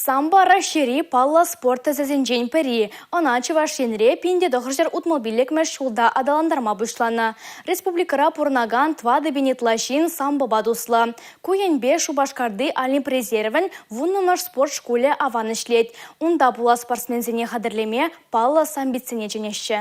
Самбо Раҫҫейри паллӑ спорт тӗсӗсенчен пӗри. Ӑна Чӑваш Енре 1965-мӗш ҫулта аталантарма пуҫланӑ. Республикӑра пурӑнакан 4000 ытла ҫын самбопа туслӑ. Ку енпе Шупашкарти Олимп резервӗн 10-мӗш спорт шкулӗ аван ӗҫлет. Унта пулас спортсменсене хатӗрлеме паллӑ самбистсене чӗнеҫҫӗ.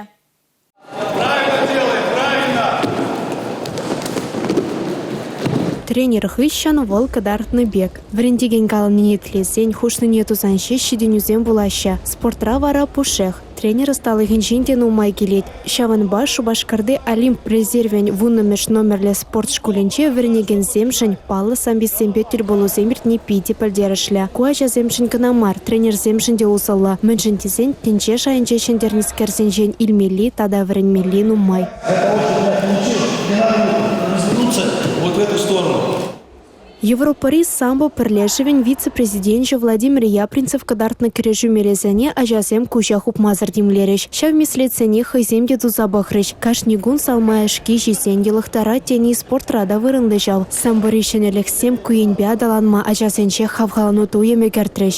Тренер хыҫҫӑн вӑл кӑтартнӑ пек. Вӗрентекен каланине итлесен, хушнине тусан ҫеҫ ҫитӗнӳсем пулаҫҫӗ. Спортра вара пушшех. Тренер ӑсталӑхӗнчен те нумай килет. Ҫавӑнпа Шупашкарти Олимп резервӗн вуннӑмӗш номерлӗ спорт шкулӗнче вӗренекенсемшӗн паллӑ самбистсемпе тӗлпулусем иртни питӗ пӗлтерӗшлӗ. Ку ачасемшӗн кӑна мар, тренерсемшӗн те усӑллӑ. Мӗншӗн тесен тӗнче шайӗнче ҫӗнтернӗскерсенчен илмелли тата вӗренмелли нумай. Европӑри самбо пӗрлешӗвӗн вице-президенчӗ Владимир Япринцев кӑтартнӑ кӗрешӳ мелӗсене ачасем куҫа хупмасӑр тимлерӗҫ. Ҫав меслетсене хӑйсем те туса пӑхрӗҫ. Кашни кун салма яшки ҫисен йӑлӑхтарать тени спортра та вырӑнлӑ ҫав. Самбори ҫӗнӗлӗхсем ку енпе аталанма ачасенче хавхалану туйӑмӗ кӗртрӗҫ.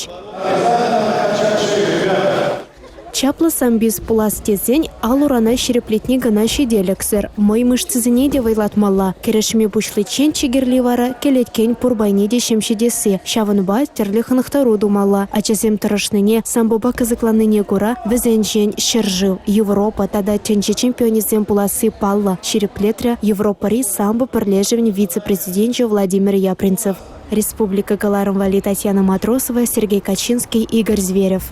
Чаплӑ самбист пулас тесен ал-урана ҫирӗплетни кӑна ҫителӗксӗр, мӑй мышцисене те вӑйлатмалла. Кӗрешме пуҫличчен чи кирли вара кӗлеткен пур пайне те ҫемҫетесси. Ҫавӑнпа тӗрлӗ хӑнӑхтару тумалла. Ачасем тӑрӑшнине, самбопа кӑсӑкланнине кура вӗсенчен ҫӗршыв, Европа тата тӗнче чемпионӗсем пуласси паллӑ, ҫирӗплетрӗ Европӑри самбо пӗрлешӗвӗн вице-президенчӗ Владимир Япринцев. Республика кӑларӑм валли Татьяна Матросова, Сергей Качинский, Игорь Зверев.